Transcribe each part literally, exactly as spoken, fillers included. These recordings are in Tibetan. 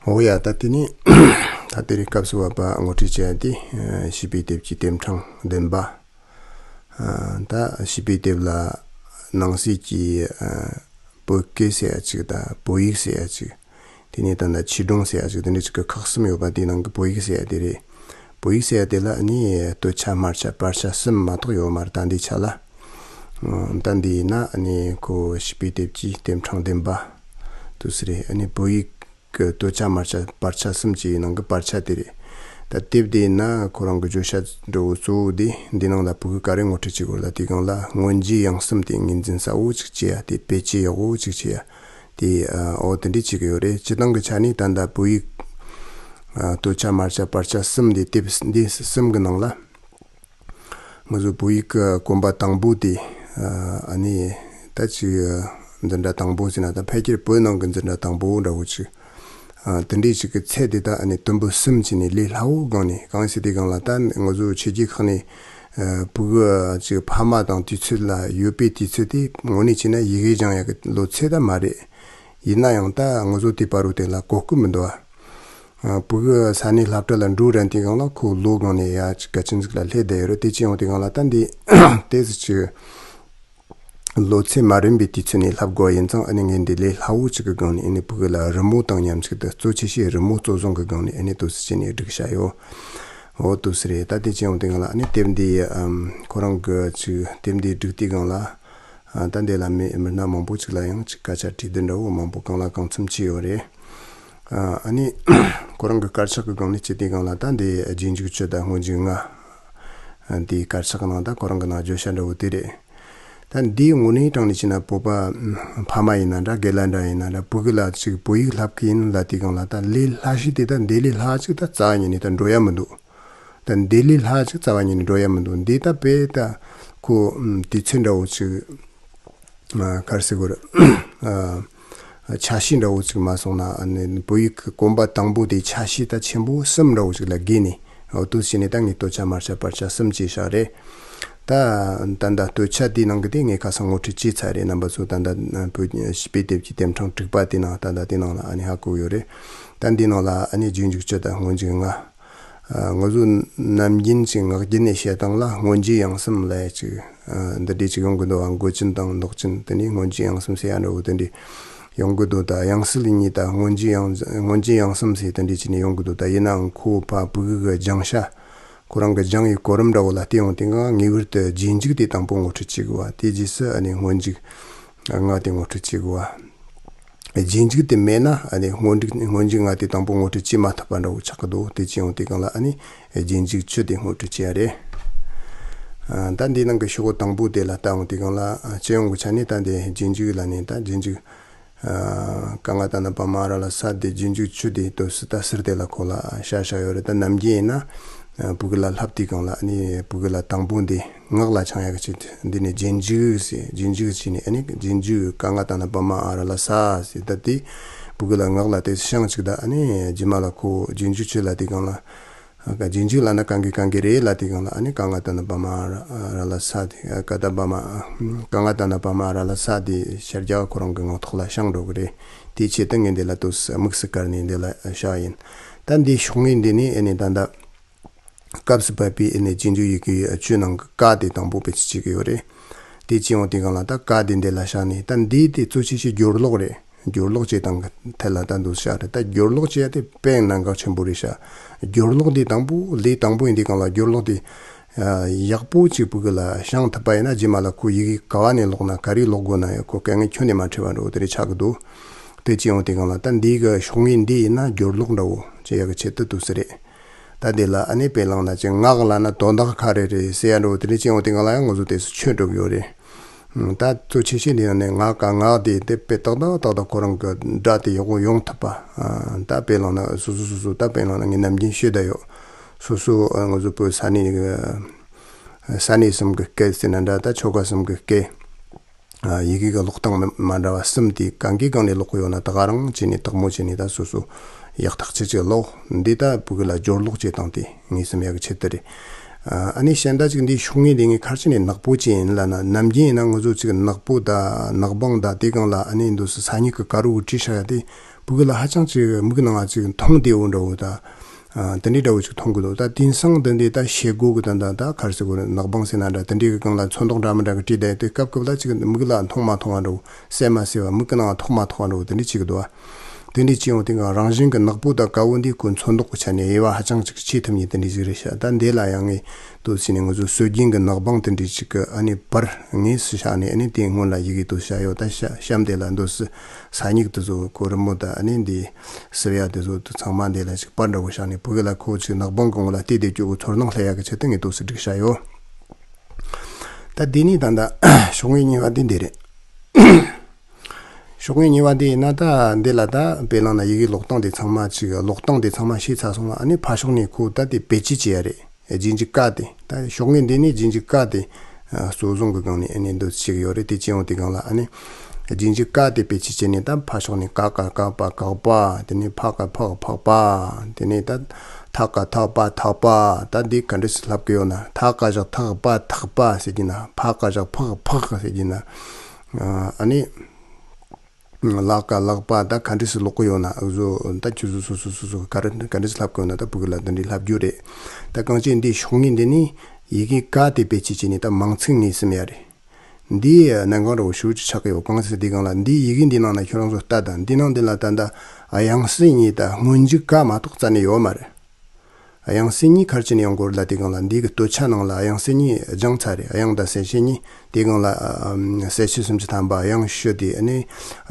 འོ་ཡ། ད་དེ་ནི་ད་དེ་རིང་སྐབས་སུ་བབ་པ་ངོ་སྤྲོད་བྱེད་ཡ་དེ། ཨ། བྱིས་པའི་དེབ་ཀྱི་དེབ་ཕྲེང་བདུན་པ། ཨ། ད་བྱིས་པའི་དེབ་ལ་ནང་གསེས་ཀྱི། ཨ། བོད་སྐད་ཟེར་ཡ་གཅིག་དང་བོད་ཡིག་ཟེར་ཡ་གཅིག་དེ་ནས་ད་ལྟ་ཆོས་སྒྲུང་ཟེར་ཡ་གཅིག་དེ་འདྲ་གཅིག་གི་ཁག་གསུམ་ཡོད་པ། དེའི་ནང་གི་བོད་ཡིག་ཟེར་ཡ་དེ་རེད། བོད་ཡིག་ཟེར་ཡ་དེ་ལ་ཨ་ནི་སྟོད་ཆ་སྨད་ཆ་བར་ཆ་གསུམ་མ་གཏོགས་ཡོད་མ་རེད། ད་འདིའི་ཆ་ལ། ཨ། ད་འདི་ཡིན་ན་ཨ་ནི་ཁོ་བྱིས་པའི་དེབ་ཀྱི་དེབ་ཕྲེང་བདུན་པ་དུ་སི་རེད། ཨ་ནི་བོད་ཡིག་གི་སྟོད་ཆ་སྨད་ཆ་བར་ཆ་གསུམ་བཅས་ཡིན་ནང་གི་བར་ཆ་དེ་རེད། ད་དེབ་དེ་ཡིན་ན་ཁོ་རང་གི་བརྗོད་བྱ་འདྲ་བོ་གཙོ་བོ་དེ་འདི་ནང་ལ་ཕྲུ་གུ་ག་རེ་ངོ་སྤྲོད་བྱེད་དགོས་རེད། ད་དེའི་སྒང་ལ་སྔོན་རྗེས་ཡང་གསུམ་དེ་ངོས་འཛིན་གསལ་བོ་ཅིག་བྱེད་ཡ། དེ་བེད་སྤྱོད་ཡག་པོ་ཅིག་བྱེད་ཡ། དེ། ཨ། འོ་དེ་འདྲས་བྱེད་ཀྱི་ཡོད་རེད། སྤྱིར་བཏང་གི་ཆ་ནས་ད་ལྟ་བོད་ཡིག་ཨ། སྟོད་ཆ་སྨད་ཆ་བར་ཆ་གསུམ་དེ། དེབ་འདི་གསུམ་གི་ནང་ལ། ང་ཚོ་བོད་ཡིག་གི་གོམ་པ་དང་པོ་དེ། ཨ། ཨ་ནི་ད་ཅིག་འཛིན་གྲྭ་དང་པོ་ཟེར་ན་ད་ཕལ་ཆེར་བོད་ནང་གི་འཛིན་གྲྭ་དང་པོ་འདྲ་བོ་ཅིག་ཨ། དེ་འདྲས་ཅིག་གི་ཚད་དེ་ད་ཨ་ནི་དུམ་བུ་གསུམ་བྱས་ནས་ལས་སླ་བོ་སྒང་ནས། གང་ཟེར་དུས་སྒང་ལ་ད་ང་ཚོ་ཆོས་བརྒྱུད་ཁག་ནས། ཨ། ཕྲུ་གུ་ཅིག་ཕ་མ་དང་དུས་ཚོད་ལ་ཡོད་པའི་དུས་ཚོད་དེ་དངོས་གནས་བྱས་ན་ཡི་གེ་སྦྱང་ཡག་གི་ལོ་ཚད་ད་མ་རེད། ཡིན་ན་ཡང་ད་ང་ཚོ་དེ་བར་དུ་དེ་ལ་གོ་སྐབས་མི་འདུག་ཨ། ཕྲུ་གུ་ས་གནས་སློབ་གྲྭ་ལ་འགྲོ་རན་དུས་སྒང་ལ་ཁོ་ལོ་སྒང་ནས་ཡ་ཅིག་གལ་ཆེན་ཟིག་ལ་སླེབས་བསྡད་ཡོད་རེད། དེ་བྱས་ཡོང་དུས་སྒང་ལ་ད་འདི་དེ་ཟིག་ཅིག་ལོ་ཚད་མ་རན་པའི་དུས་ཚོད་ནས་བསླབ་དགོས་ཡིན་ཙང་། ཨ་ནི་ངས་འདི་ལས་སླ་བོ་ཅིག་གི་སྒང་ནས་ཨ་ནི་ཕྲུ་གུ་ལ་རི་མོ་དང་མཉམ་གཅིག་ཏུ། གཙོ་ཆེ་ཤོས་རི་མོ་གཙོ་བཟུང་གི་སྒང་ནས་ཨ་ནི་དུ་སི་བྱས་ནས་བསྒྲིགས་བཞག་ཡོད། འོ་དུ་སི་རེད། ད་དེ་བྱས་ཡོང་དུས་སྒང་ལ་ཨ་ནི་དེབ་འདི། ཨམ། ཁོ་རང་གི་ཅིག་དེབ་འདི་བསྒྲིགས་དུས་སྒང་ལ། ཨ། ད་འདི་ལ་མི་མི་སྣ་མང་པོ་ཅིག་ལ་ཡང་ཅིག་སྐད་ཆ་དྲིས་བསྡུར་འདྲ་བོ་མང་པོ་གང་ལ་གང་འཚམ་བྱས་ཡོད་རེད། ཨ། ཨ་ནི་ཁོ་རང་གི་དཀར་ཆག་གི་སྒང་ནས་བྱས་དུས་སྒང་ལ་ད་འདི་རྗེས་འཇུག་བཅུ་དང་སྔོན་འཇུག་ལྔ། ཨ། འདིའི་དཀར་ཆག་གི་ནང་ད་ཁོ་རང་གི་ནང་བརྗོད་བྱ་འདྲ་བོ་དེ་རེད། ད་འདིའི་དངོས་གནས་དྲང་གནས་བྱས་ན་བོད་པ་ཕ་མ་ཡིན་ན་འདྲ། རྒན་ལགས་འདྲ་ཡིན་ན་འདྲ། ཕྲུ་གུ་ལ་ཅིག་བོད་ཡིག་བསླབ་གི་ཡིན་ལབ་དུས་སྒང་ལ་ད་ལས་སླ་ཤོས་དེ་ད་འདི་ལས་སླ་ཅིག་ད་རྩ་བ་ཉིད་ནས་ད་འགྲོ་ཡ་མི་འདུག་ད་འདི་ལས་སླ་ཅིག་རྩ་བ་ཉིད་ནས་འགྲོ་ཡ་མི་འདུག་འདི་ད་དཔེ་ད་ཁོ་དུས་ཚོད་འདྲ་བོ་ཅིག་ཨ། ག་རེ་ཟེར་དགོས་རེད། ཨ། ཆ་ཤས་འདྲ་བོ་ཅིག་མ་སོང་ན། ཨ་ནི་བོད་ཡིག་གི་གོམ་པ་དང་པོ་དེ་ཆ་ཤས་ད་ཆེན་པོ་གསུམ་འདྲ་བོ་ཅིག་ལ་བགོས་ནས། འོ་དུ་བྱས་ནས་ད་ངས་སྟོད་ཆ་སྨད་ཆ་བར་ཆ་གསུམ་བྱས་བཞག་རེད། ད་ད་ལྟ་སྟོད་ཆ་དེའི་ནང་གི་དེ་ངས་ཁ་སང་ངོ་སྤྲོད་བྱས་ཚར་རེད། རྣམ་པ་ཚོ་ད་ལྟ་བོད་བྱིས་པའི་དེབ་ཀྱི་དེབ་ཕྲེང་དྲུག་པ་དེ་ནང་། ད་ལྟ་དེ་ནང་ལ་ཨ་ནི་ཧ་གོ་ཡོད་རེད། ད་འདི་ནང་ལ་ཨ་ནི་རྗེས་འཇུག་བཅུ་དང་སྔོན་འཇུག་ལྔ། ཨ། ང་ཚོ་ནམ་རྒྱུན་ཅིག་ངག་རྒྱུན་ནས་བཤད་སྟངས་ལ་སྔོན་རྗེས་ཡང་གསུམ་ལབ་ཡ་ཅིག་ཨ། འདི་འདྲས་ཅིག་ཡོང་གི་འདུག་བ། འགོ་ཅན་དང་འདོགས་ཅན་དེ་ནས་སྔོན་རྗེས་ཡང་གསུམ་ཟེར་ཡ་འདྲ་བོ་དེ་འདྲས་ཡོང་གི་འདུག་ད་ཡང་སྲིད་གཉིས་དང་སྔོན་རྗེས་ཡང་སྔོན་རྗེས་ཡང་གསུམ་ཟེར་དེ་འདྲས་བྱས་ནས་ཡོང་གི་འདུག་ད་ཡིན་ནའང་ཁོ་ཕ་ཕྲུ་གུ་གི་སྦྱང་བྱ། ཁོ་རང་གི་སྦྱང་ཡི་གོ་རིམ་འདྲ་བོ་ལ་བལྟས་ཡོང་དུས་སྒང་ངེས་པར་དུ་རྗེས་འཇུག་དེ་དང་པོ་ངོ་སྤྲོད་བྱེད་དགོས་བ། དེ་རྗེས་སུ་ཨ་ནི་སྔོན་འཇུག་ལྔ་དེ་ངོ་སྤྲོད་བྱེད་དགོས་བ། རྗེས་འཇུག་དེ་མེད་ན་ཨ་ནི་སྔོན་འཇུག་སྔོན་འཇུག་ལྔ་དེ་དང་པོ་ངོ་སྤྲོད་བྱེད་མ་ཐུབ་པ་འདྲ་བོ་ཆགས་ཀྱི་འདུག་དེ་བྱས་ཡོང་དུས་སྒང་ལ་ཨ་ནི་རྗེས་འཇུག་བཅུ་དེ་ངོ་སྤྲོད་བྱེད་ཡ་རེད། ཨ། ད་འདི་ནང་གི་ཤོག་གུ་དང་པོ་དེ་ལ་ལྟ་ཡོང་དུས་སྒང་ལ། ཨ། སྤྱི་ཡོངས་ཀྱི་ཆ་ནས་ད་འདི་རྗེས་འཇུག་ལ་ནི་ད་རྗེས་འཇུག་ཨ། ཀ་ང་ད་ན་བ་མ་ར་ལ་ས་དེ་རྗེས་འཇུག་བཅུ་དེ་དུ་སི་ད་སིར་དེ་ལ་ཁོ་ལ་ཤ་ཤ་ཡོད་རེད། ད་ནམ་རྒྱུན་ཡིན་ན། ཨ། ཕྲུ་གུ་ལ་བསླབ་དུས་སྒང་ལ་ཨ་ནི་ཕྲུ་གུ་ལ་དང་པོ་འདི་ངག་ལ་འཆང་ཡག་གི་ཆེད་དུ་འདི་ནས་རྗེས་འཇུག་ཟེར། རྗེས་འཇུག་བྱས་ནས་ཨ་ནི་རྗེས་འཇུག་ཀ་ང་ད་ན་བ་མ་ཨ་ར་ལ་ས་ཟེར། ད་དེ་ཕྲུ་གུ་ལ་ངག་ལ་དེ་བཤད་ཅིག་ད་ཨ་ནི་རྗེས་མ་ལ་ཁོ་རྗེས་འཇུག་བཅུ་ལབ་དུས་སྒང་ལ། ཨ། རྗེས་འཇུག་ལབ་ན་གང་གི་གང་གི་རེད་ལབ་དུས་སྒང་ལ་ཨ་ནི་ཀ་ང་ད་ན་བ་མ་ར་ལ་ས་དེ། ཀ་ད་བ་མ། ཀ་ང་ད་ན་བ་མ་ར་ལ་ས་དེ་ཤར་རྒྱག་ཁོ་རང་གི་ངག་ཐོག་ལ་བཤད་འགྲོ་གི་རེད། དེའི་ཆེད་དུ་ངས་འདི་ལ་དུ་སི་དམིགས་སུ་བཀར་ནས་འདི་ལ་བཞག་ཡིན། ད་འདི་ཤོག་ངོས་འདི་ནི་ཨ་ནི་ད་ལྟ་སྐབས་སུ་བབས་པའི་ཨ་ནི་རྗེས་འཇུག་ཡི་གེ་བཅུ་ནང་གི་ཀ་དེ་དང་པོ་བེད་སྤྱོད་བྱེད་ཀྱི་ཡོད་རེད། དེ་བྱས་ཡོང་དུས་སྒང་ལ་ད་ཀ་དེ་འདི་ལ་བཞག་ནས། ད་འདི་དེ་གཙོ་ཆེ་ཤོས་སྦྱོར་ཀློག་རེད། སྦྱོར་ཀློག་བྱེད་སྟངས་ཀྱི་ཐད་ལ་ད་འདུག་བྱ་རེད། ད་སྦྱོར་ཀློག་བྱེད་ཡ་དེ་དཔེ་གནད་འགག་ཆེན་པོ་རེད་ཤག་སྦྱོར་ཀློག་འདི་དང་པོ་ལས་དང་པོ་ཡིན་དུས་སྒང་ལ་སྦྱོར་ཀློག་དེ་ཡག་པོ་ཅིག་ཕྲུ་གུ་ལ་སྦྱང་ཐུབ་པ་ཡིན་ན། རྗེས་མ་ལ་ཁོ་ཡི་གེ་ག་བ་ནས་ཀློག་ན། ག་རེ་ཀློག་དགོས་ན་ཡང་ཁོ་དཀའ་ངལ་ཁྱོན་ནས་མ་འཕྲད་པ་འདྲ་བོ་དེ་རེད་ཆགས་ཀྱི་འདུག་དེ་བྱས་ཡོང་དུས་སྒང་ལ་ད་འདི་གི་ཤོག་ངོས་འདི་ཡིན་ན་སྦྱོར་ཀློག་འདྲ་བོ་བྱེད་ཡག་གི་ཆེད་དུ་འདུག་སེ་རེད། ད་དེ་ལ་ཨ་ནི་དཔེ་བླངས་ན་ཅིག་ངག་ལབ་ན་དོན་དག་ག་རེ་རེད་ཟེར་ཡ་འདྲ་བོ་དེ་འདྲ་བྱས་ཡོང་དུས་སྒང་ལ་ཡང་ང་ཚོ་དེ་ཚོ་ཆོད་འགྲོ་གི་ཡོད་རེད། ད་གཙོ་ཆེ་ཤོས་འདི་ཡང་ནས་ངག་ག་ངག་དེ་དེ་དཔེ་ཏག་ཏག་ཏག་ཏག་ཁོ་རང་གི་སྒྲ་དེ་ཡག་པོ་ཡོང་ཐུབ་པ། ཨ། ད་དཔེ་བླངས་ན་སོ་སོ་སོ་སོ་ད་དཔེ་བླངས་ན་ངས་ནམ་རྒྱུན་ཤོད་བསྡད་ཡོད། སོ་སོ་ང་ཚོ་བོད་ས་གནས་ས་གནས་གསུམ་གི་སྐད་ཟེར་ན་འདྲ། ད་ཆོལ་ཁ་གསུམ་གི་སྐད། ཨ། ཡི་གེ་གི་ཀློག་སྟངས་མི་མ་འདྲ་བ་གསུམ་དེ་གང་གི་སྒང་ནས་ཀློག་གི་ཡོད་ན་ད་ག་རང་བྱས་ནས་དག་མོ་བྱས་ནས་ད་སོ་སོ་ཡག་ཐག་ཆོད་ཅིག་ཀློག་འདི་ད་ཕྲུ་གུ་ལ་སྦྱོར་ཀློག་བྱེད་སྟངས་དེ་ངེས་སེམས་ཡག་གི་ཆེད་དུ་རེད། ཨ་ནི་གཞན་དག་ཅིག་འདི་ཤོག་ངོས་འདི་ངས་ག་རེ་བྱས་ནས་ནག་པོ་བྱས་ཡིན་ལབ་ན། ནམ་རྒྱུན་ཡིན་ན་ང་ཚོ་ཅིག་ནག་པོ་དང་ནག་པང་དང་དེ་སྒང་ལ་ཨ་ནི་འདུག་སེ་ས་སྨྱུག་གི་དཀར་པོ་བྲིས་བཞག་ཡ་དེ་ ཕྲུ་གུ་ལ་ཧ་ཅང་ཅིག་མིག་ནང་ང་ཅིག་མཐོང་བདེ་བོ་འདྲ་བོ་ད། ཨ། དེ་འདྲའི་འདྲ་བོ་ཅིག་མཐོང་གི་འདུག་ད་དེང་སང་འདི་འདྲའི་ད་ཤེལ་སྒོ་གི་ད་ད་ད་ག་རེ་ཟེར་དགོས་རེད། ནག་པང་ཟེར་ན་འདྲ། དེ་འདྲའི་གི་སྒང་ལ་ཚོན་མདོག་འདྲ་མི་འདྲ་གི་བྲིས་བསྡད་དེ། སྐབས་སྐབས་ལ་ཅིག་མིག་ལ་མཐོང་མ་མཐོང་བ་འདྲ་བོ། གསལ་མ་གསལ་བ། མིག་གི་ནང་ང་ཐོགས་མ་ཐོགས་བ་འདྲ་བོ། དེ་འདྲའི་བྱེད་ཀྱི་འདུག་བ། དེ་འདྲའི་བྱེད་ཡོང་དུས་ང་རང་བཞིན་གྱི་ནག་པོ་དང་དཀར་པོ་འདི་ཁོ་ཚོན་མདོག་གི་ཆ་ནས་དབྱེ་བ་ཧ་ཅང་ཅིག་ཕྱེ་ཐུབ་མཁན་དེ་འདྲའི་ཞིག་རེད་ཤག་ད་འདི་ལ་ཡང་ངས་འདུག་སེ་ནས་ང་ཚོ་སྲོལ་རྒྱུན་གྱི་ནག་པང་དེ་འདྲའི་ཞིག་གི་ཨ་ནི་པར་དངོས་སུ་བཞག་ནས། ཨ་ནི་དེའི་སྔོན་ལ་ཡི་གེ་འདུག་སེ་བཞག་ཡོད། ད་གཤམ་དེ་ལ་འདུག་སེ་ས་སྨྱུག་དེ་ཚོ་ཁོ་རི་མོ་དང་། ཨ་ནི་འདི་སིལ་བྱེད་དེ་ཚོ་ཚང་མ་འདི་ལ་ཅིག་པར་འདྲ་བོ་བཞག་ནས། ཕྲུ་གུ་ལ་ཁོ་ཅིག་ནག་པང་གི་ངོ་ལ་བལྟས་བསྡད་རྒྱུ་གི་ཚོར་སྣང་སླེབས་ཡག་གི་ཆེད་དུ་ངས་འདུག་སེ་བསྒྲིགས་བཞག་ཡོད། ད་འདི་ནས་ད་ད་ཤོག་ངོས་གཉིས་པ་འདི་འདི་རེད། ཤོག་ངོས་གཉིས་པ་འདི་ཡིན་ན། ད་འདི་ལ་ད་དཔེ་བླངས་ན་ཡི་གེ་ཀློག་སྟངས་དེ་ཚང་མ་ཅིག་ཀློག་སྟངས་དེ་ཚང་མ་ཤེས་ཚར་སོང་ལ། ཨ་ནི་ཕར་ཕྱོགས་ནས་ཁོ་ད་དེ་བེད་སྤྱོད་བྱེད་ཡ་རེད། རྗེས་འཇུག་ཀ་དེ། ད་ཤོག་ངོས་འདི་ནས་རྗེས་འཇུག་ཀ་དེ་གཙོ་བཟུང་གི་སྒང་ནས་ཨ་ནི་འདུག་སེ་བྱེད་ཀྱི་ཡོད་རེད། དེ་བྱེད་ཡོང་དུས་སྒང་ལ་ཨ་ནི་རྗེས་འཇུག་ཀ་དེ་བེད་སྤྱོད་བྱས་ནས། ད་ཕར་ཕྱོགས་ནས་ཀ་ཀ་ཀག་པ་ཀག་པ། དེ་ནས་ཕ་ཀ་ཕག་ཕག་པ། དེ་ནས་ད་ཐ་ཀ་ཐག་པ་ཐག་པ། ད་འདི་ག་འདྲ་ཞིག་ལྷབ་ཀྱི་ཡོད་ན། ཐ་ཀ་བཞག་ཐག་པ་ཐག་པ་ཟེར་གྱི་ན། ཕ་ཀ་བཞག་ཕག་ཕག་ཟེར་གྱི་ན། ཨ་ནི། ལག་ཀ་ལག་པ། ད་ག་འདྲ་ཞིག་ཀློག་གི་ཡོད་ན། འུ་ཚོ་ད་ཁྱོད་ཚོ་སོ་སོ་སོ་སོ་ག་རེ་ག་འདྲ་ཞིག་ལྷབ་ཀྱི་ཡོད་ན། ད་ཕྲུ་གུ་ལ་འདི་འདྲའི་ལྷབ་རྒྱུ་རེད། ད་གང་ཅི་འདི་ཤོག་ངོས་འདི་ནས་ཡི་གེ་ཀ་དེ་བེད་སྤྱོད་བྱས་ནས་ད་མིང་ཚིག་ངོས་ཟིན་ཡ་རེད། འདི་གནད་འགག་འདྲ་བོ་ཞེ་པོ་ཅིག་ཆགས་ཀྱི་ཡོད། གང་ཟེར་དུས་སྒང་ལ་འདི་ཡི་གེ་འདི་ནང་ན་ཁྱོད་རང་ཚོ་ལྟ་དང་། འདི་ནང་འདི་ལ་ད་ད་དབྱངས་གསལ་གཉིས་དང་སྔོན་འཇུག་ཀ་མ་གཏོགས་རྩ་ནས་ཡོད་མ་རེད། དབྱངས་གསལ་གཉིས་ག་རེ་བྱས་ནས་ཡོང་དགོས་རེད་ལབ་དུས་སྒང་ལ། འདི་གི་སྟོད་ཆ་ནང་ལ་དབྱངས་གསལ་གཉིས་སྦྱངས་ཚར་རེད། དབྱངས་དང་གསལ་བྱེད་གཉིས། དེའི་སྒང་ལ་ཨམ་གསལ་བྱེད་སུམ་ཅུ་ཐམ་པ། དབྱངས་ཞུ་དེ། ཨ་ནི་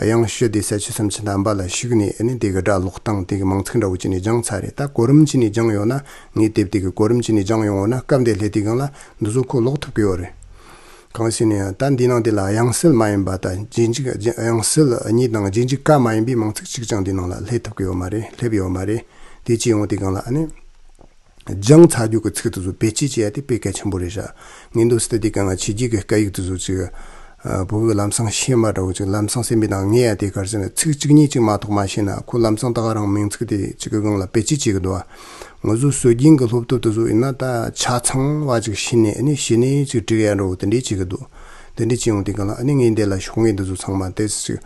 དབྱངས་ཞུ་དེ་གསལ་བྱེད་སུམ་ཅུ་ཐམ་པ་ལ་ཞུགས་ནས། ཨ་ནི་དེ་གི་སྒྲ་ཀློག་སྟངས་དེ་གི་མིང་ཚིག་འདྲ་བོ་བྱས་ནས་སྦྱངས་ཚར་རེད། ད་གོ་རིམ་བྱས་ནས་སྦྱངས་ཡོད་ན། ངས་དེབ་དེ་གི་གོ་རིམ་བྱས་ནས་སྦྱངས་ཡོང་ཡོད་ན། སྐབས་འདིར་སླེབས་དུས་སྒང་ལ་འདི་ཚོ་ཁོ་ཀློག་ཐུབ་ཀྱི་ཡོད་རེད། གང་ཟེར་ན་ད་འདི་ནང་དེ་ལ་དབྱངས་གསལ་མ་ཡིན་པ་དང་རྗེས་འཇུག་དབྱངས་གསལ་གཉིས་དང་རྗེས་འཇུག་ཀ་མ་ཡིན་པའི་མིང་ཚིག་གཅིག་ཀྱང་འདི་ནང་ལ་སླེབས་ཐུབ་ཀྱི་ཡོད་མ་རེད། སླེབས་ཡོད་མ་རེད། དེ་བྱས་ཡོང་དུས་སྒང་ལ་ཨ་ནི་སྦྱངས་ཚར་རྒྱུ་གི་ཚིག་དེ་ཚོ་བེད་སྤྱོད་བྱེད་ཡ་དེ་དཔེ་གལ་ཆེན་པོ་རེད་ཤག་ངས་འདུག་སེ་ལྟ་དུས་སྒང་ང་ཕྱི་རྒྱལ་གི་སྐད་ཡིག་དེ་ཚོ་ཅིག་ཨ་བོད་ཡིག་ལམ་སང་ཤེས་མ་འདྲ་བོ་ཅིག་ལམ་སང་སེམས་པའི་ནང་ངེས་ཡ་དེ་ག་རེ་ཟེར་ན། ཚིག་གཅིག་གཉིས་ཅིག་མ་གཏོགས་མ་ཤེས་ན། ཁོ་ལམ་སང་ད་ག་རང་མིང་ཚིག་དེ་གཅིག་གི་སྒང་ལ་བེད་སྤྱོད་བྱེད་གི་འདུག་ང་ཚོ་སྲོལ་རྒྱུན་གྱི་སློབ་དེབ་དེ་ཚོ་ཡིན་ན་ད་ཆ་ཚང་བ་ཅིག་ཤེས་ནས། ཨ་ནི་ཤེས་ནས་ཅིག་བྲིས་ཡ་འདྲ་བོ་དེ་འདྲས་བྱེད་གི་འདུག་དེ་འདྲས་བྱེད་ཡོང་དུས་སྒང་ལ་ཨ་ནི་ངས་འདི་ལ་ཤོག་ངོས་འདི་ཚོ་ཚང་མ་དེ་ཅིག་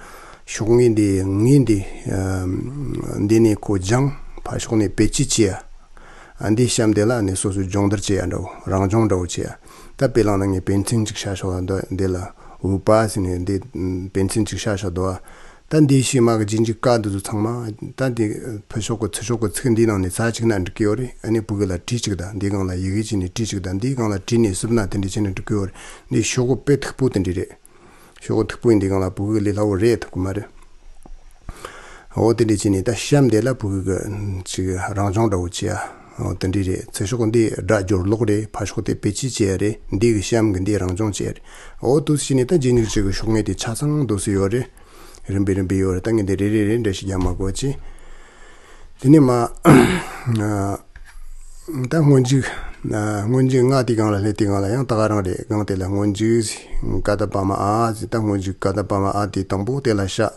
ཤོག་ངོས་འདི་ངོས་འདི་ཨ་འདི་ནས་ཁོ་སྦྱངས། ཕར་ཕྱོགས་ནས་བེད་སྤྱོད་བྱེད་ཡ། ཨ་འདི་གཤམ་དེ་ལ་ཨ་ནི་སོ་སོའི་སྦྱོང་བརྡར་བྱེད་ཡ་འདྲ་བོ། རང་སྦྱོང་འདྲ་བོ་བྱེད་ཡ། ད་དཔེ་བླངས་ན་ངས་དཔེ་མཚོན་ཅིག་བཞག་ཆོག་ལ། འདི་འདི་ལ་འུ་པ་ཟེར་ནས་འདི་དཔེ་མཚོན་ཅིག་བཞག་ཆོག་འདུག་བ། ད་འདི་ཕྱི་མ་གི་རྗེས་འཇུག་ཀ་འདི་ཚོ་ཚང་མ་ད་འདི་ཕར་ཕྱོགས་གི་ཚུར་ཕྱོགས་གི་ཚིག་འདི་ནང་ནས་རྩ་གཅིག་ན་འགྲིག་གི་ཡོད་རེད། ཨ་ནི་ཕྲུ་གུ་ལ་བྲིས་གཅིག་དང་། འདིའི་སྒང་ལ་ཡི་གེ་བྱས་ནས་བྲིས་གཅིག་དང་། འདིའི་སྒང་ལ་བྲིས་ནས་བསུབ་ན་དེ་འདྲ་བྱས་ན་འགྲིག་གི་ཡོད་རེད། འདི་ཤོག་གུ་དཔེ་མཐུག་པོ་དེ་འདྲ་རེད། ཤོག་གུ་མཐུག་པོ་ཡིན་དུས་སྒང་ལ་ཕྲུ་གུ་ལས་སླ་བོ་རེད་ཐུབ་གི་མ་རེད། འོ་དེ་འདྲ་བྱས་ནས་ད་གཤམ་དེ་ལ་ཕྲུ་གུ་གི་ཅིག་རང་སྦྱོང་འདྲ་བོ་བྱེད་ཡ། འོ་དེ་འདྲ་རེད། ཚུར་ཕྱོགས་འདི་སྒྲ་སྦྱོར་ཀློག་རེད། ཕར་ཕྱོགས་དེ་བེད་སྤྱོད་བྱེད་ཡ་རེད། འདི་གི་གཤམ་གི་འདི་རང་སྦྱོང་བྱེད་ཡ་རེད། འོ་འདུག་སེ་བྱས་ནས་ད་རྗེས་འཇུག་ཅིག་གི་ཤོག་ངོས་དེ་ཆ་ཚང་འདུག་སེ་ཡོད་རེད། རིམ་པས་རིམ་པས་ཡོད་རེད། ད་ངས་འདི་རེ་རེ་རེ་འདྲ་ཞིག་རྒྱག་མ་དགོས་ཅི། དེ་ནས་མ་ད་སྔོན་འཇུག་ཨ་སྔོན་འཇུག་ལྔ་དེའི་སྒང་ལ་སླེབས་དུས་སྒང་ལ་ཡང་ད་ག་རང་རེད། སྒང་དེ་ལ་སྔོན་འཇུག་ཀ་ད་པ་མ་ཨ་ཟེར། ད་སྔོན་འཇུག་ཀ་ད་པ་མ་ཨ་དེ་དང་པོ་དེ་ལ་བཞག་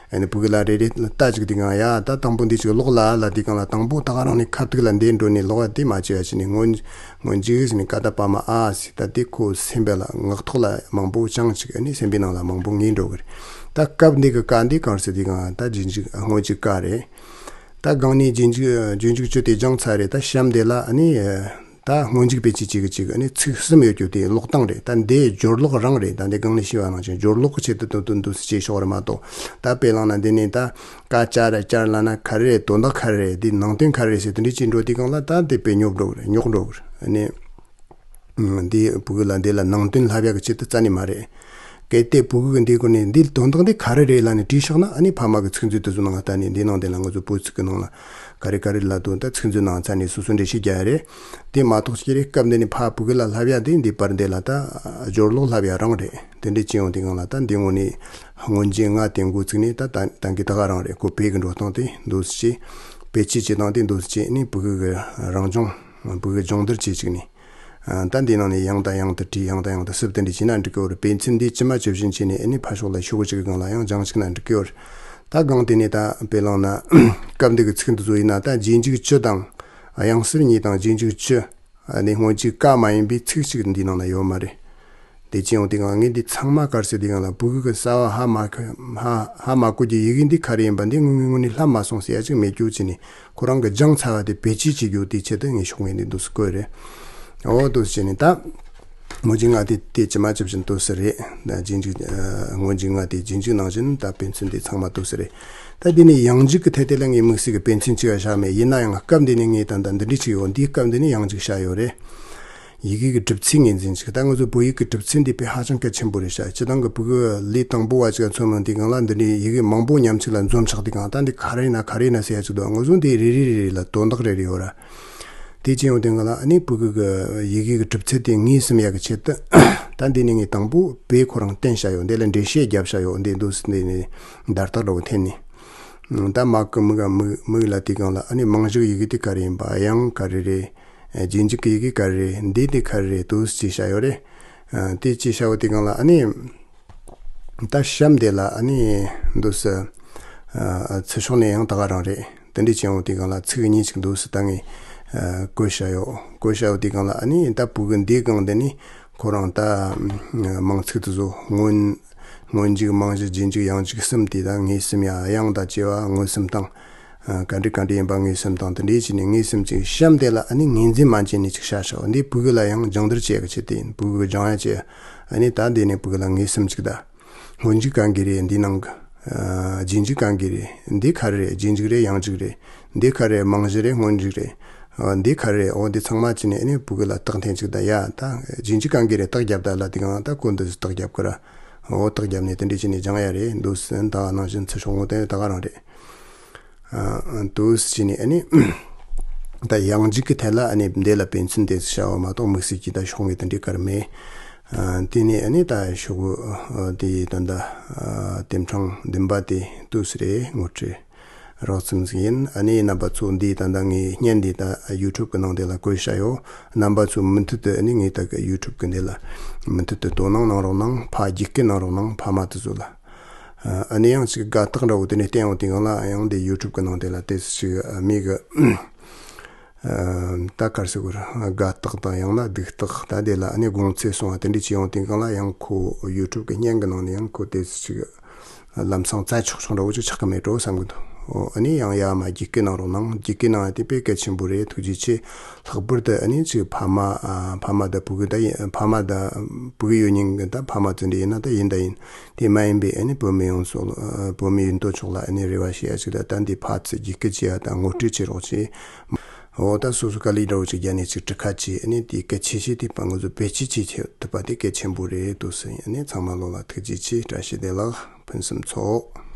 ཨ་ནི་ཕྲུ་གུ་ལ་རེ་རེ་ལྟ་ཅིག་དུས་སྒང་། ཡ་ད་དང་པོ་འདི་ཅིག་ཀློག་ལ་ལབ་དུས་སྒང་ལ། དང་པོ་ད་ག་རང་ནས་ཁ་ཐུག་ལ་འདི་འགྲོ་ནས་ཀློག་ཡ་དེ་མ་བྱེད་ཡ་བྱས་ནས། སྔོན་སྔོན་འཇུག་ཟེར་ནས་ཀ་ད་པ་མ་ཨ་ཟེར། ད་དེ་ཁོ་སེམས་པ་ལ་ངག་ཐོག་ལ་མང་པོ་བྱང་ཅིག་ཨ་ནི་སེམས་པའི་ནང་ལ་མང་པོ་ངེས་འགྲོ་གི་རེད། ད་སྐབས་འདི་གི་ཀ་འདི་གང་ཟེར་དུས་སྒང་ད་རྗེས་འཇུག་སྔོན་འཇུག་ཀ་རེད། ད་སྒང་ནས་རྗེས་འཇུག་རྗེས་འཇུག་ཅོ་དེ་སྦྱངས་ཚར་རེད། ད་གཤམ་དེ་ལ་ཨ་ནི། ད་སྔོན་འཇུག་བེད་སྤྱོད་བྱེད་ཀྱི་ཅིག་ཨ་ནི་ཚིག་གསུམ་ཡོད་རྒྱུ་དེ་ཀློག་སྟངས་རེད། ད་འདི་སྦྱོར་ཀློག་རང་རེད། ད་འདི་སྒང་ནས་ཞུས་པ་ནང་བཞིན་སྦྱོར་ཀློག་གི་ཆེད་དུ་དོན་དུ་འདུག་སེ་བྱས་ཤོག་རེད་མ་གཏོགས། ད་དཔེ་བླངས་ན་འདི་ནས་ད་ཀ་ཅ་ར་ཅར་ལབ་ན་ག་རེ་རེད། དོན་དག་ག་རེ་རེད། འདི་ནང་དོན་ག་རེ་རེད་ཟེར་དེ་འདྲ་ཅིག་འགྲོ་དུས་སྒང་ལ་ད་འདི་དཔེ་རྙོག་འགྲོ་གི་རེད། རྙོག་འགྲོ་གི་རེད། ཨ་ནི། འདི་ཕྲུ་གུ་ལ་འདི་ལ་ནང་དོན་ལྷབ་ཡག་གི་ཆེད་དུ་རྩ་ནས་མ་རེད། གལ་ཏེ་ཕྲུ་གུ་གིས་འདིའི་སྐོར་ནས་འདིའི་དོན་དག་འདི་ག་རེ་རེད་ལབ་ནས་དྲིས་བཞག་ན། ཨ་ནི་ཕ་མ་གིས་ཚིག་མཛོད་དེ་ཚོ་ནང་ལྟ་ནས། འདི་ནང་དེ་ལ་ང་ཚོ་བོད་ཚིག་གི་ནང་ལ་ག་རེ་ག་རེ་ལབ་འདུག་ད་ཚིག་མཛོད་ནང་ཚར་ནས་སོ་སོ་འགྲེལ་བཤད་རྒྱག་ཡ་རེད། དེ་མ་གཏོགས་ཅི་རེད། སྐབས་འདི་ནས་ཕ་ཕྲུ་གུ་ལ་ལྷབ་ཡ་དེ་འདི་པར་འདི་ལ་ད་སྦྱོར་ཀློག་ལྷབ་ཡ་རང་རེད། དེ་འདྲ་བྱས་ཡོང་དུས་སྒང་ལ་ད་འདི་ངོ་ནས་སྔོན་རྗེས་ལྔ་དེ་འགོ་བཙུགས་ནས་ད་ད་ད་གི་ད་ག་རང་རེད། ཁོ་བོད་ཀྱི་འགྲོ་སྟངས་དེ་འདུག་སེ་བྱས། བེད་སྤྱོད་བྱེད་སྟངས་དེ་འདུག་སེ་བྱས་ནས་ཕྲུ་གུ་གི་རང་སྦྱོང་། ཕྲུ་གུ་སྦྱོང་བརྡར་བྱེད་ཅིག་ནས། ཨ། ད་འདི་ནང་ནས་ཡང་དང་ཡང་དུ་བྲིས། ཡང་དང་ཡང་དུ་བསུབ། དེ་འདྲ་བྱས་ན་འགྲིག་གི་ཡོད་རེད། དཔེ་མཚོན་འདི་ཇི་མ་ཇི་བཞིན་བྱས་ནས། ཨ་ནི་ཕར་ཕྱོགས་ལ་ཤོག་གུ་གཅིག་གི་སྒང་ལ་ཡང་སྦྱངས་བཅུག་ན་འགྲིག་གི་ཡོད་རེད། ད་སྒང་དེ་ནས་ད་དཔེ་བླངས་ན་སྐབས་འདི་གི་ཚིག་འདི་ཚོ་ཡིན་ན། ད་རྗེས་འཇུག་ཅོ་དང་དབྱངས་གསལ་གཉིས་དང་རྗེས་འཇུག་ཅོ། ཨ་ནི་སྔོན་འཇུག་ཀ་མ་ཡིན་པའི་ཚིག་གཅིག་འདི་ནང་ན་ཡོད་མ་རེད། དེ་ཅི་ཡོང་དེ་གང་ངས་འདི་ཚང་མ་དཀར་ཟེར་དེ་གང་ལ་ཕྲུ་གུ་གི་གསར་བ་ཧ་མ་གོ་ཧ་ཧ་མ་གོ་རྒྱུ་ཡི་གེ་འདི་ག་རེ་ཡིན་པ་འདི་དངོས་དངོས་དངོས་གནས་ལྷམ་མ་སོང་ཟེར་ཡ་ཅིག་མེད་རྒྱུ་ཅི་ནི་ཁོ་རང་གི་སྦྱངས་ཚར་བ་དེ་བེད་སྤྱོད་བྱེད་རྒྱུ་དེ་ཆེད་དུ་ངས་ཤོག་ངས་འདི་འདུག་སེ་བཀོད་རེད། འོ་འདུག་སེ་བྱས་ནས་ད་ངོ་རྒྱུས་ང་དེ་དེ་ཇི་མ་ཇི་བཞིན་འདུག་སེ་རེད། ད་རྗེས་འཇུག་ངོ་རྒྱུས་ང་དེ་རྗེས་འཇུག་ནང་བཞིན་ད་དཔེ་མཚོན་དེ་ཚང་མ་འདུག་སེ་རེད། ད་དེ་ནས་ཡང་འཇུག་གི་ཐད་དེ་ལ་ངས་དམིགས་བསལ་གྱི་དཔེ་མཚོན་ཅིག་བཞག་མེད། ཡིན་ན་ཡང་སྐབས་འདི་ནས་ངས་ད་ད་འདི་འདྲ་ཅིག་ཡོད། འདིའི་སྐབས་འདི་ནས་ཡང་འཇུག་བྱ་ཡོད་རེད། ཡི་གེ་གི་གྲུབ་ཚུལ་ངོས་འཛིན་ཅིག་ད་ང་ཚོ་བོད་ཡིག་གི་གྲུབ་ཚུལ་འདི་དཔེ་ཧ་ཅང་གལ་ཆེན་པོ་རེད་ཤག་སྤྱིར་བཏང་གི་ཕྲུ་གུ་ལས་དང་པོ་བ་ཅིག་ལ་མཚོན་ན་དེ་སྒང་ལ་འདི་འདྲའི་ཡི་གེ་མང་པོ་མཉམ་གཅིག་ལ་འཛོམས་ཆགས་དེ་སྒང་ད་འདི་ག་རེ་ན་ག་རེ་ན་ཟེར་ཡ་ཅིག་འདུག་ང་ཚོ་འདི་རེ་རེ་རེ་རེ་ལ་དོན་དག་རེ་རེ་ཡོད་ར། དེ་ཅི་ཡོང་དེ་སྒང་ལ་ཨ་ནི་ཕྲུ་གུ་གི་ཡི་གེ་གི་གྲུབ་ཚུལ་དེ་ངོས་ཟིན་ཡ་གི་ཆེད་དུ་ད་འདི་ནས་ངས་དང་པོ་དཔེ་ཁོ་རང་བསྟན་བྱ་ཡོད། འདི་ལ་འགྲེལ་བཤད་རྒྱབ་བྱ་ཡོད། འདི་འདུག་སེ་འདི་ནས་བརྡ་རྟགས་འདྲ་བོ་འཐེན་ནས། ད་མ་གི་མིག་མིག་མིག་ལ་དེ་སྒང་ལ་ཨ་ནི་རྨང་གཞི་ཡི་གེ་དེ་ག་རེ་ཡིན་པ། དབྱངས་ག་རེ་རེད། རྗེས་འཇུག་གི་ཡི་གེ་ག་རེ་རེད། འདི་དེ་ག་རེ་རེད་འདུག་སེ་བྱས་བཞག་ཡོད་རེད། ཨ་དེ་བྱས་བཞག་ཡོད་དེ་སྒང་ལ་ཨ་ནི་ད་གཤམ་དེ་ལ་ཨ་ནི་འདུག་སེ་ཨ་ཚུར་ཕྱོགས་ནས་ཡང་ད་ག་རང་རེད། དེ་འདྲ་བྱས་ཡོང་དེ་སྒང་ལ་ཚིག་གཉིས་ཅིག་འདུག་སེ་ད་ངས་ཨ་བཀོད་བཞག་ཡོད། བཀོད་བཞག་ཡོད་དེ་སྒང་ལ་ཨ་ནི་ད་ཕྲུ་གུ་འདིའི་སྒང་དེ་ནི་ཁོ་རང་ད་མིང་ཚིག་དེ་ཚོ་སྔོན་སྔོན་འཇུག་རྨང་གཞི་རྗེས་འཇུག་ཡང་འཇུག་གསུམ་དེ་ད་ངོས་ཟིན་ཡ། དབྱངས་དང་བཅས་པ་མངོན་སུམ་དང་། ཨ་ག་འདྲ་ག་འདྲ་ཡིན་པ་ངོས་ཟིན་དང་དེ་འདྲའི་བྱས་ནས་ངོས་ཟིན་ཅིག་གཤམ་དེ་ལ་ཨ་ནི་ངོས་འཛིན་མ་བྱས་ནས་ཅིག་བྱས་བཞག་འདི་ཕྲུ་གུ་ལ་ཡང་སྦྱང་བརྡར་བྱེད་ཡ་གི་ཆེད་དུ་ཡིན། ཕྲུ་གུ་སྦྱང་ཡ་བྱེད། ཨ་ནི་ད་འདི་ནས་ཕྲུ་གུ་ལ་ངོས་ཟིན་ཅིག་ད་སྔོན་འཇུག་གང་གི་རེད། འདི་ནང་གི་ཨ་རྗེས་འཇུག་གང་གི་རེད། འདི་ག་རེ་རེད། རྗེས་འཇུག་རེད། ཡང་འཇུག་རེད། འདི་ག་རེ་རྨང་གཞི་རེད། སྔོན་འཇུག་རེད། ཨ་འདི་ག་རེ་རེད། འོ་འདི་ཚང་མ་བྱས་ནས་ཨ་ནི་ཕྲུ་གུ་ལ་རྟགས་འཐེན་ཅིག་ད་ཡ་ད་རྗེས་འཇུག་གང་གི་རེད་རྟགས་རྒྱབ་ད་ལ་དེ་གང་ད་ཁོ་འདི་རྟགས་རྒྱབ་གི་ར། འོ་རྟགས་རྒྱབ་ནས་དེ་འདྲ་བྱས་ནས་སྦྱང་ཡ་རེད། འདུག་སེ་ད་ནང་བཞིན་ཚུར་ཕྱོགས་ངོས་དེ་ད་ག་རང་རེད། ཨ་འདུག་སེ་བྱས་ནས་ཨ་ནི་ད་ཡང་འཇུག་གི་ཐད་ལ་ཨ་ནི་འདི་ལ་དཔེ་མཚོན་དེ་བྱ་བ་མ་གཏོགས་དམིགས་བསལ་གྱི་ད་ཕྱོགས་ངོས་དེ་འདྲའི་ག་རེ་མེད། ཨ་དེ་ནས་ཨ་ནི་ད་ཤོག་བུ་ཨ་དེ་ད་ད་ཨ་དེབ་ཕྲེང་བདུན་པ་དེ་འདུག་སེ་རེད། ངོ་སྤྲོད་རགས་ཙམ་ཞིག་ཡིན། ཨ་ནི་རྣམ་པ་ཚོ་འདི་ད་ད་ངའི་བརྙན་འདི་ད་ཡུ་ཊུབ་གི་ནང་དེ་ལ་བཀོད་བཞག་ཡོད། རྣམ་པ་ཚོ་མུ་མཐུད་དུ་ཨ་ནི་ངའི་ད་གི་ཡུ་ཊུབ་གི་འདི་ལ་མུ་མཐུད་དུ་དོ་སྣང་གནང་རོགས་གནང་། ཕ་རྒྱུགས་སྐུལ་གནང་རོགས་གནང་། ཕ་མ་དེ་ཚོ་ལ། ཨ་ནི་ཡང་ཅིག་དགའ་རྟགས་འདྲ་བོ་དེ་ནས་བསྟན་ཡོང་དུས་སྒང་ལ་ཡང་འདི་ཡུ་ཊུབ་གི་ནང་དེ་ལ་དེ་ཅིག་མི་གི་ཨ་ད་ག་རེ་ཟེར་དགོས་རེད། དགའ་རྟགས་དང་ཡང་ན་སྡུག་རྟགས་ད་དེ་ལ་ཨ་ནི་དགོངས་ཚུལ་གསུང་བ་དེ་འདྲ་བྱས་ཡོང་དུས་སྒང་ལ་ཡང་ཁོ་ཡུ་ཊུབ་གི་བརྙན་གི་ནང་ནས་ཡང་ཁོ་དེ་ཅིག་ལམ་སང་བཙལ་ཆོག་ཆོག་འདྲ་བོ་ཅིག་ཆགས་ཀྱི་མེད་འགྲོ་བསམ་གི་འདུག་འོ་ཨ་ནི་ཡང་ཡར་མར་རྒྱུགས་སྐུལ་གནང་རོགས་གནང་། རྒྱུགས་སྐུལ་གནང་ཡ་དེ་དཔེ་གལ་ཆེན་པོ་རེད། ཐུགས་རྗེ་ཆེ། ལྷག་པར་དུ་ཨ་ནི་ཅིག་ཕ་མ་ཨ་ཕ་མ་དང་ཕྲུ་གུ་ད་ཡིན་ཕ་མ་དང་ཕྲུ་གུ་ཡོད་མཁན་གི་ད་ཕ་མ་ཚོ་འདྲ་ཡིན་ན་ད་ཡིན་ད་ཡིན། དེ་མ་ཡིན་པའི་ཨ་ནི་བོད་མི་ཡོངས་སུ་ཨ་བོད་མི་ཡིན་དོ་ཅོག་ལ་ཨ་ནི་རེ་བ་བྱེད་ཡ་ཅིག་ད་ད་འདི་ཕར་ཚུར་རྒྱུགས་སྐུལ་བྱེད་ཡ་ད་ངོ་སྤྲོད་བྱེད་རོགས་བྱེད། འོ་ད་སོ་སོ་དཀའ་ལས་འདྲ་བོ་ཅིག་རྒྱབ་ནས་ཅིག་གྲུ་ཁ་བྱེད། ཨ་ནི་དེ་གལ་ཆེ་ཤོས་དེ་ཕ་ང་ཚོ་བེད་སྤྱོད་བྱེད་ཐུབ་པ་དེ་གལ་ཆེན་པོ་རེད་འདུག་སེ་ཡིན། ཨ་ནི་ཚང་མ་ལོ་ལ་ཐུགས་རྗེ་ཆེ། བཀྲ་ཤིས་བདེ་ལེགས། ཕུན་སུམ་ཚོགས།